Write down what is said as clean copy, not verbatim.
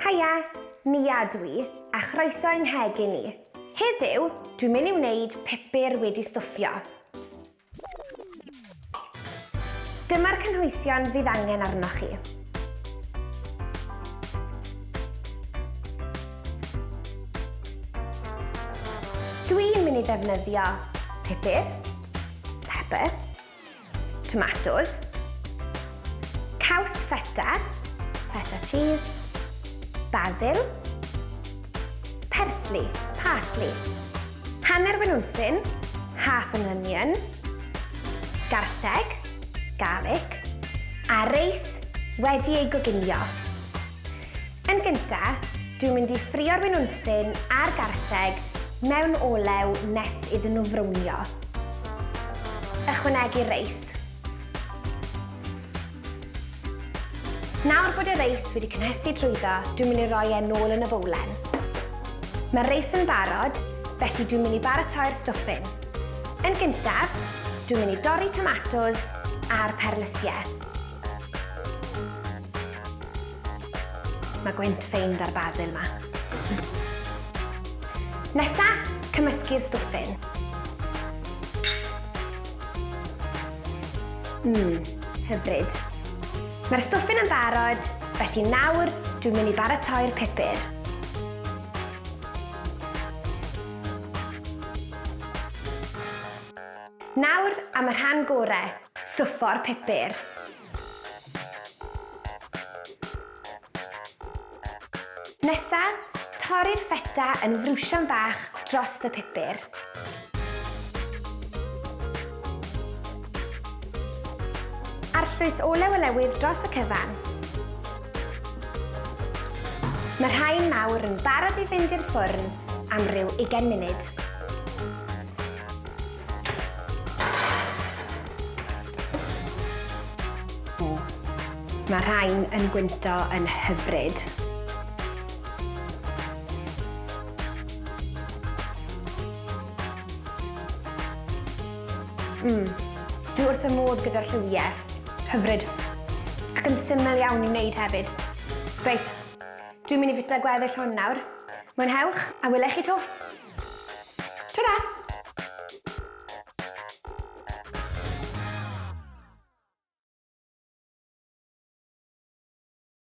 Haia, Nia dw i, a chroeso i'n nghegin i. Heddiw, dwi'n mynd i wneud pupur wedi stwffio. Dyma'r cynhwysion fydd angen arnoch chi. Dwi'n mynd i ddefnyddio pupur, pepper, tomatos, caws feta, feta cheese, basil, persli, parsley, hanner winwnsyn, half an onion, garlleg, garlic, a reis wedi ei goginio. Yn gynta, dwi'n mynd i ffrio'r winwnsyn a'r garlleg mewn olew nes iddyn nhw frownio. Ychwanegu'r reis. Nawr bod y reis wedi cynhesu trwyddo, dwi'n mynd i roi e nôl yn y bowlen. Mae'r reis yn barod, felly dwi'n mynd i baratoi'r stwffin. Yn gyntaf, dwi'n mynd i dorri tomatos a'r perlysiau. Mae gwynt ffeind ar basil ma. Nesa, cymysgu'r stwffin. Mmm, hyfryd. Mae'r stwffin yn barod, felly nawr dwi'n mynd i baratoi'r pupur. Nawr am y rhan gore, stwffo'r pupur. Nesa, torri'r ffeta yn frwsion bach dros y pupur. Arllwys olew olewydd dros y cyfan. Mae rhain nawr yn barod i fynd i'r ffwrn am ryw ugain munud. Mae rhain yn gwynto yn hyfryd. Mm. Dwi wrth y modd gyda'r lliwiau. Hyfryd. Ac yn syml iawn i wneud hefyd. Reit, dwi'n mynd i fita gweddill hwn nawr. Mwynhewch, a wela i chi 'to. Ta-ra!